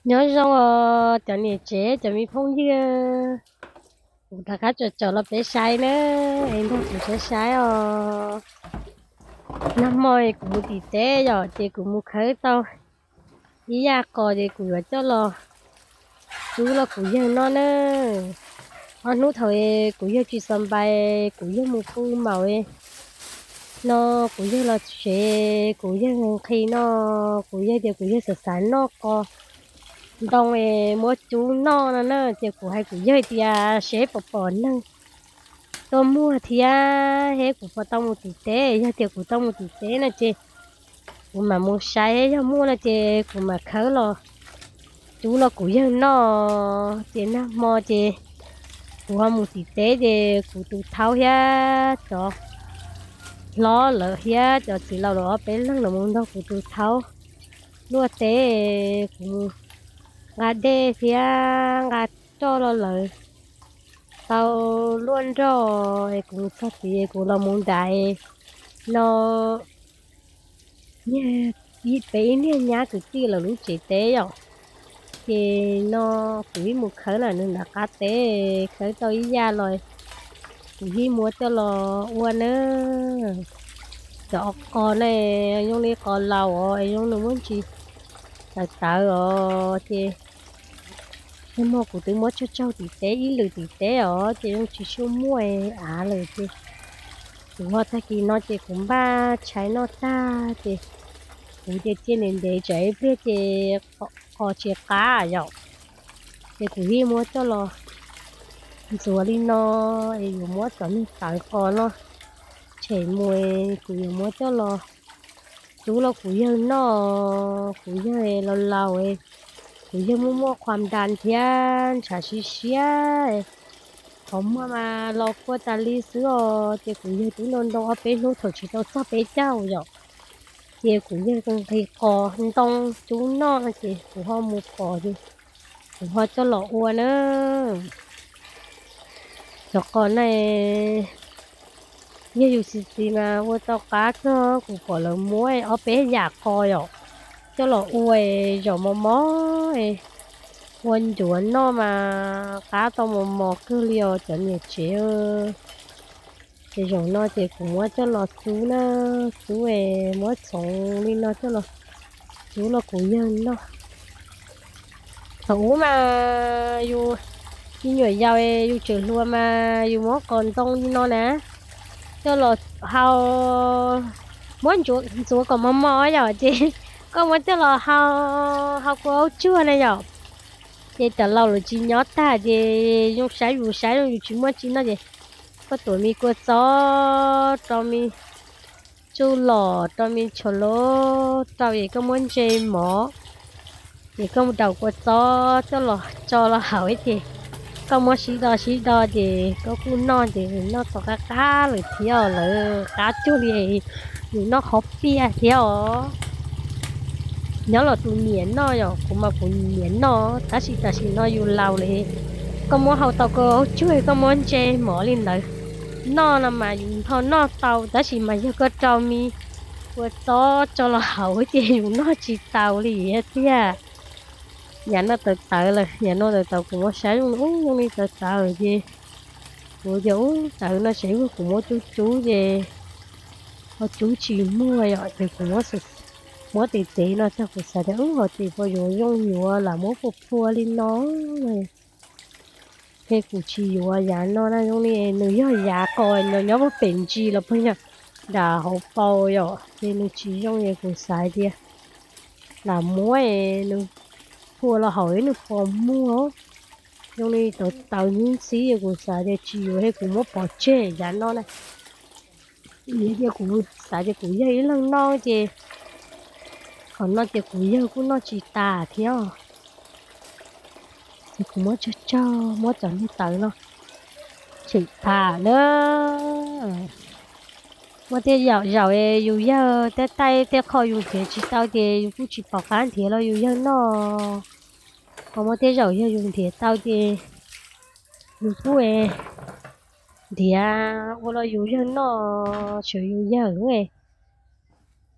Nyob zoo os cov niam tsev cov me phooj ywg, kuv rov qab tsom tsom los peb saib na, es nrog kuv saib saib os. Nag hmo kuv mus tim teb yom, ces kuv mus khawb tau ib yam qos ces kuv yuav coj los rub los kuv yawg noj na. Ob hnub thaum kuv yawg tsis xos npais, kuv yawg mus pw maum no, kuv yawg los tsev, kuv yawg nqhis no, kuv yawg tias kuv yawg xav xav noj qos ntoo es muab cub noj no na, ces kuv hais kuv yawg tias seb puas pom neeg tuaj muag thiab, thiab kuv puas tau mus tim teb. Yog tias kuv tau mus tim teb no ces kuv mam mus saib, yog muaj no ces kuv mam khawb los cub los kuv yawg noj. Ces nag hmo ces kuv ho mus tim teb ces kuv tus thaub thiab cov hlob lawv thiab cov txiv laus lawv ob peb leeg los mus nrog kuv tus thaub luaj teb, kuv mus nqa dej thiab nqa roj los lawm tau luaj nroj, es kuv mus txog tid kuv los mus nram no, peb ib niag nyab kwv tij lawv lub tsev teb yom. Ces no kuv ib mus khawb na nws nram qab teb, khawb tau ib yam los kuv ib muab coj los ua na. Cov qos na, zoo li qos laus os, zoo nws muab ntsis tawv tawv os, ces nag hmo kuv twb muab tsaug tsaug tim teb ib lwm tim teb os, ces zoo tsis tshua muaj av lawm ces kuv ho tag kis no ces kuv npaj tshais noj tag ces kuv cia cia ntev ntev tsam ib pliag ces qos tsis qab yom. Ces kuv ib muab coj los ntxuav li no, es yuav muab cov niag tawv qos no tshem mus, kuv yuav muab coj los cub los kuv yawg noj. Kuv yawg laus laus, kuv yawg muaj muaj qhuas ntas thiab ntshav siab siab, qhov muag mas los kua tas li xwb os. Ces kuv yawg twb ntoo ntoo ob peb hnub thaum tsis tau txog peb caug yom, ces kuv yawg nqhis qos ntoo cub noj ces kuv ho mus pom ces kuv ho coj los ua na. Cov qos na, yog yus txiv txiv mas ua tau qab kawg, kuv pom lawv muab ob peb yam qos yom coj los ua, zaum mos mos, ua ncuav noj mas qab tau mos mos kawg li os cov niam tsev. Ces zaum no ces kuv muab coj los cub na, cub es muab txhoov li no coj los cub los kuv yawg noj. Thaum ub mas yus me nyuam yaus yus tseem hluas mas yus muab qos ntoo li no na coj los hau, muab ntxuav kom mos mos yom, ces koj muab coj los hau, hau kua aub tsuag na yom. Ces cov laus lawv tsis nyob tag ces zoo saib yus saib zoo yus tsis muaj tsi noj ces koj tuav me kua txob rau, me tsuj lom rau, me tshuas lub rau es koj muab ntse mov, ces koj mus daus kua txob coj los tso los hauv ces koj muab sib do sib do ces koj kuj noj ces noj tau qab qab lawm thiab, lawv qab cuag li yus noj qhov piaj thiab os. Nyob los tus nyiam noj yom, kuv mas kuv nyiam noj, tab sis tam sim no yus laus lawm, koj muab hau tau kua aub tsuag koj muab ntse mov li ntawd noj no mas yus nthau noj tau, tab sis mas yog koj rau me kua txob tso los hauv ces yus noj tsis tau li tiag. Yam no tawv tawv lawm, yam no tawv tawv kuv muab saib zoo li tawv tawv ces kuv tias ub tawv no seb kuv muab cub cub ces ho cub tsis muag yom, ces kuv muab tes tes no tag kuv xav tias ub ho tes puas yuav zoo yuav lam muab puas phua li no. Ces kuv tsis yuav yav no na, zoo li nws yog yav qos nyob nyob puag pem ntsis los puag nram hauv paus yom, ces nws tsis zoo es kuv xav tias lam muab nws phua los hauv nws puas muag. Zoo li tawv tawv ntxhib ntxhib kuv xav tias tsis yuav es kuv muab pov tseg yav no na. Vim tias kuv xav tias kuv yawg ib leeg noj ces qhov no ces kuv yawg kuj noj tsis tas thiab. Ces kuv muab tsag tsag muab cov niag tawv no tshem tham na. Muaj tej zaum zaum yus yawg tej taij tej qho yus nrhiav tsis tau ces yus kuj tsis pom qab nrhiav los yus yawg noj. Ho muaj tej zaum yog yus nrhiav tau ces yus kuj nrhiav ua los yus yawg noj, tshuav yus yawg,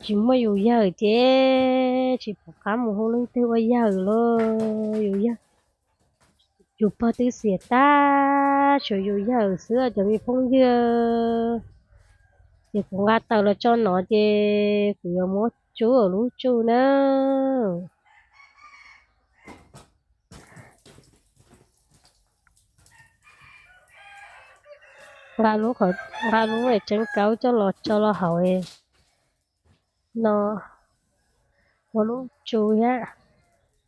tsis muaj yus yawg ces tsis pom qab mus hu leej twg ua yawg lawm. Yus yawg, yus pog twb xiam tag, tshuav yus yawg xwb cov me phooj ywg. Ces kuv nqa taws los tso no ces kuv yuav muab tsub lub tsu na. Nqa lub, nqa lub tseeb kaub coj los tso los hauv no, ua lub tsu thiab.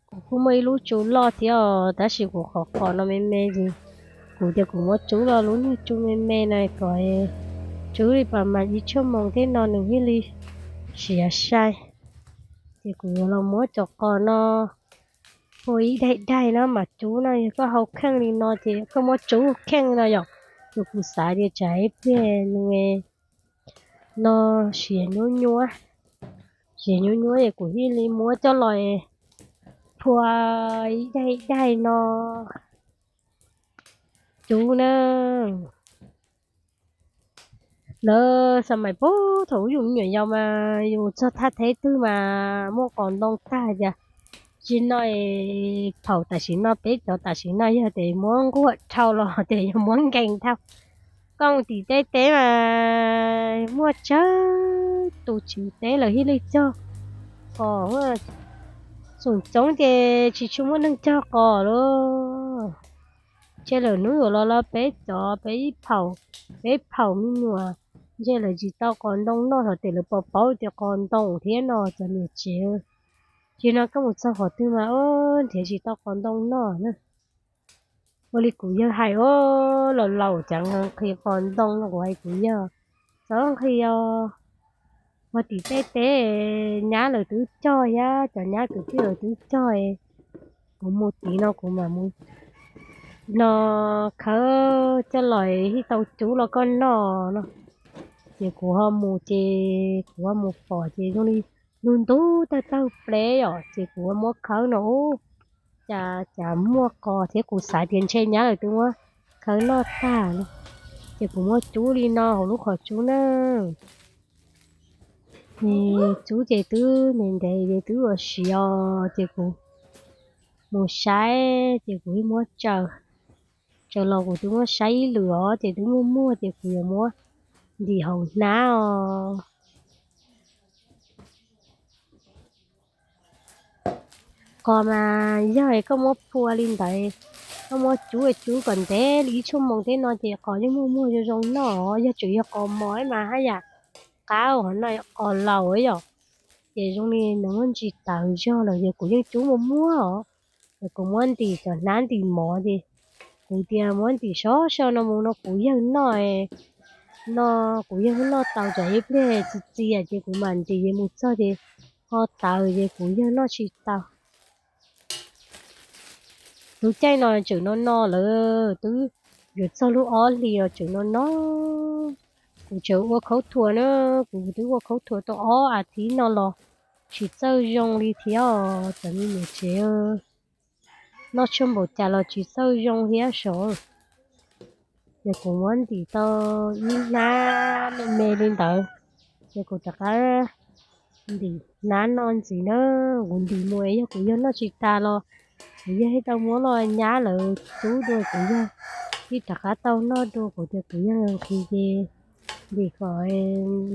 Kuv kuj muaj ib lub tsu loj thiab os, tab sis kuv qhov qos no me me ces kuv tias kuv muab tsub los lub niag tsu me me no kom tsub li pas mas ib tshuaj moos thiab no nws thiaj li siav sai. Ces kuv yuav los muab cov qos no ua ib daim daim no mas tsub no, yog koj hau kheej li no ces koj muab tsub kheej no yom. Ces kuv xav tias tsam ib pliag nws no siav nyuab nyuab, siav nyuab nyuab es kuv thiaj li muab coj los phua ib daim ib daim no tsub na. Lawv xav mas puag thaum ub yus me nyuam yaus mas yus txog thaj teb twg mas muaj qos ntoo tag cas. Tsis no, phaum tam sim no peb cov tam sim no yog tias muab nquag dhau los tias yog muab nkees dhau. Koj mus tim teb teb mas muaj tsawg tus tsev teb lawv thiaj li cog qos. Xoom coob ces tsis tshua muaj neeg cog qos lawm. Ntshe lawm hnub yuav los los peb cov peb ib phaum, peb phaum me nyuam, ntshe lawv tsis tau qos ntoo noj, hos tias lawv pom paub tias qos ntoo thiab no cov niam tsev. Ces no koj mus txog qhov twg mas nrhiav tsis tau qos ntoo noj na. Ua li kuv yawg hais, o, laus laus cas nqhis qos ntoo no, kuv hais kuv yawg, txhob nqhis os, ua tim tej teb nyab lawv twb cog thiab cov nyab kwv tij lawv twb cog. Kuv mus tid no kuv mam mus no khawb coj los thiaj tau cub los koj noj no. Ces kuv ho mus ces kuv ho mus pom ces zoo li lub ntub tawg tawg pleb os, ces kuv muab khawb no ub, cas cas muaj qos thiab, kuv xav tias ntshe nyab lawv twb muab khawb noj tag no. Ces kuv muab cub li no hauv lub qhov tsub na. Ces cub ces twb ntev ntev ces twb ua siav os, ces kuv mus saib ces kuv muab tsaws, tsaws los kuv twb muab saib ib lwm os ces twb muaj muag ces kuv yuav muab ntim hauv hnab os. Qos mas yog koj muab phua li ntawd, koj muab cub cub kom ntev li ib tshuaj moos tej no ces qos yeej muaj muag zoo zoo noj. Yog tseem yog qos mos mas haj yam qab, qos laus yom, ces zoo li nws muab ntsis tawv zog lawm ces kuv yeej cub muaj muag os. Ces kuv muab ntim cov hnab ntim mov ces kuv tias muab ntim sov so no mus no kuv yawg noj no, kuv yawg noj tau tsam ib pliag txias txias ces kuv mam ntim mus txog ces ho tawv ces kuv yawg noj tsis tau. Lub caij no tseem no no lawm, twb yuav txog lub ob hlis los tseem no no. Kuv tseem ua khaub thuas na, kuv twb ua khaub thuas tau ob as thiv no los tsis txawj zoo li thiab os cov me niam tsev. Noj tshuaj npaum cas los tsis txawj zoo thiab sav. Ces kuv muab ntim tau ib hnab me me li ntawd, ces kuv rov qab ntim hnab no ntxiv na. Kuv ntim mus yog kuv yawg noj tsis tas los kuv yawg thiaj tau muab los nyab lawv cub dua kuv yawg thiaj rov qab tau noj dua. Kuv tias kuv yawg nqhis ces ntim kom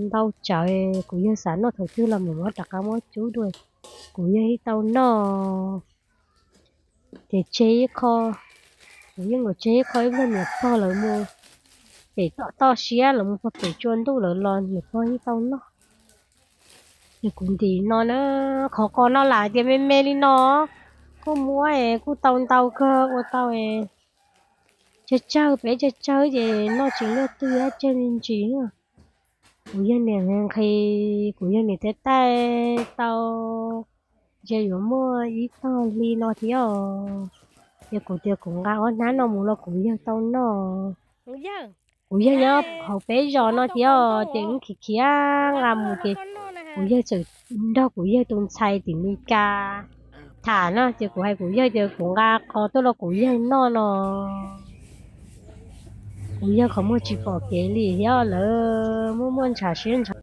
ntau tsawv, kuv yawg xav noj thaum twg los mam muab rov qab muab cub dua. Kuv yawg thiaj tau noj. Ces tseg ib qho, kuv yeej yuav tseg ib qho ib pliag niam pog lawv mus pem toj siab, lawv mus pog pem tsua ntuj lawv los niam pog yeej tau noj. Ces kuv ntim no na, qhov qos no lam tias me me li no, kuj muab es kuj tau ntau kawg ua tau es tsawg tsawg peb tsawg tsawg ces noj tsis luaj twg thiab tsawg me ntsis. Kuv yawg niam nqhis, kuv yawg niam thiaj taij tau, ntshe yuav muaj ib tog hli no thiab os. Ces kuv tias kuv nqa ob hnab no mus los kuv yawg tau noj. Kuv yawg nyob hauv peb zos no thiab os, ces wb khiav khiav nqa mus ces kuv yawg txawm nrog kuv yawg tus ntxhais tim Mes Kas tham no, ces kuv hais kuv yawg tias kuv nqa qos tuaj los kuv yawg noj no. Kuv yawg qhov muag tsis pom kev li thiab, lawv muaj muaj ntshav siab ntshav